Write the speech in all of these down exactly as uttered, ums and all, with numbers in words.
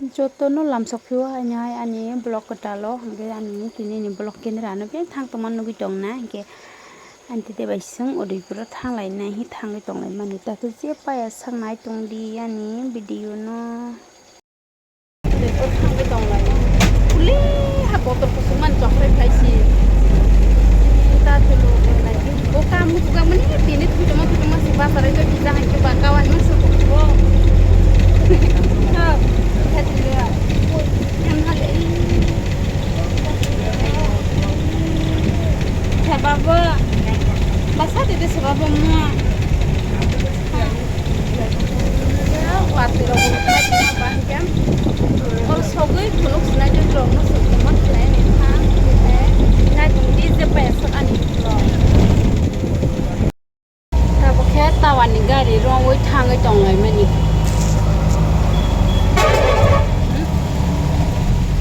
Jotono lamsok phio haino hai ani vlog kwtalo, hwnkhe ani tini ni vlog camera no beng thang tongma nugwi tongna, hwnkhe ani tete bai chwng Udaipur o thang lainai, hi thangwi tong laimani. Tato je paya sak nai tong di ani video no. Udaipur thangwi tong lai. Uli ha botol kusuk man choklai khaisi. Tato lo nai. Bo kam buka mani tini thwi tongma thwi tongma si basar ai to pizza hai to ba kawan no so bo. Ha, khatli ya. Em hale. Sababo. Basa de de sababo mo. Watwi rok bo khaitma ba hwnkhe. Ol sogwi phunuk sinai tei rok no sogwi tongma khlai ni kha. Nai tong di je paya sok ani vlog. Tabuk khe tower ni gari rongwi thangwi tong lai mani.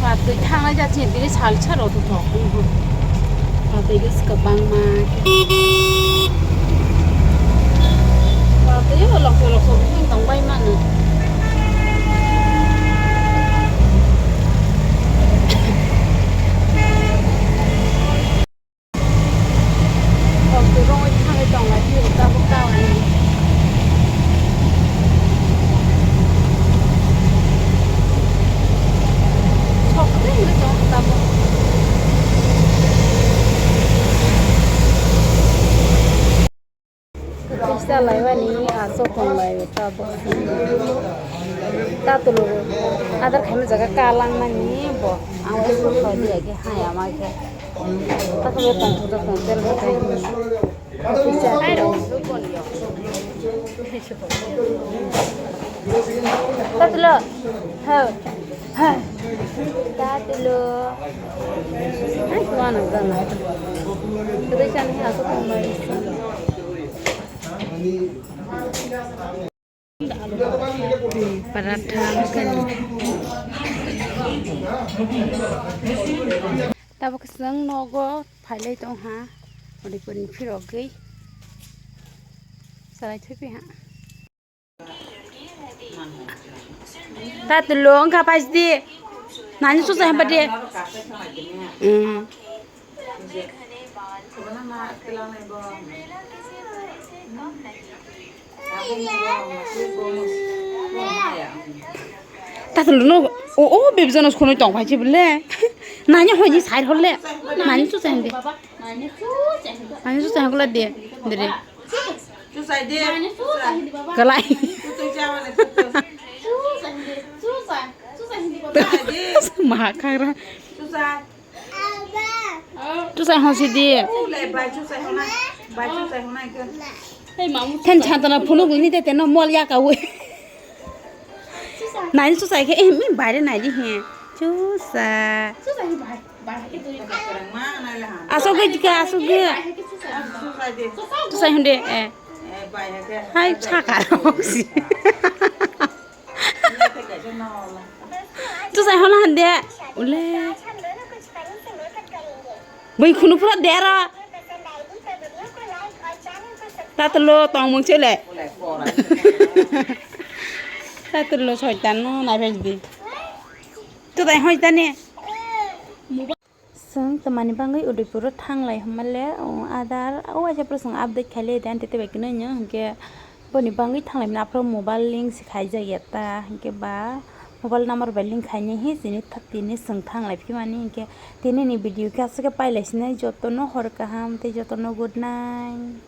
Watwi thangnai jat se bini salsa rok tongthok. Watwi bwswk kwbangma. Watwi o lokso lokso bwswk tongbai mano. Kok tu rong oi thangwi tong lai phiyok tabuk ta oi. Sok khe wngwi tong tabuk. Kisa chalaimani aswk tong lai tabuk. Tatulu adar khaima jaga kalang mani bo ang bai sok kha di age hai ama khe. Tatulu tong thok tong tel kha. Tatulu. Hai. Hai. Tatulu. Hai, kuana gana. Kedai chan hi aswk tong lai. Paratha kani. Tabuk chwng nogo phailai tong ha. Ori pori phirogwi. Salai thwipi ha. Tatulu wngkha paisdi. Nani susa hempa di. Hmm. Tatulu no o o bebjono khonoi tong phai se bole. Nani hoi ni side hole. Nani susa hempa di. Nani susa hempa di. Dere. Chusai de. Kalai. Chusai chawale chusai. Maha khagra. Chusai. Chusai hosi di. Ulai bai chusai hona. Bai chusai hona ke. Then chantana phunuk ni tete no mol ya kawi. Nai chusai ke eh mi bare nai di he. Chusai. Asok gui dika, asok gui. Tusai hunde, eh. Hai, saka roksi. Tusai hona hande. Ule. Bai khunu pura dera. Tatlo tong mung chele. Tatlo soitan no nai bej di. Tusai hoitane. Chwng twmani bagwi Udaipur o thanglai hwnmale, o, adar o waisa phuru chwng update khailai de, ani tete bai kwnwi no, hinkhe boni bagwi thanglai mani aphuru mobile link se khaijak ya ta, hinkhe ba mobile number bai link khainai hi chini tha-, tini chwng thanglai phimani, hinkhe tini ni video khe aswk khe pailai sinai, jotono hor kaham tei jotono good night.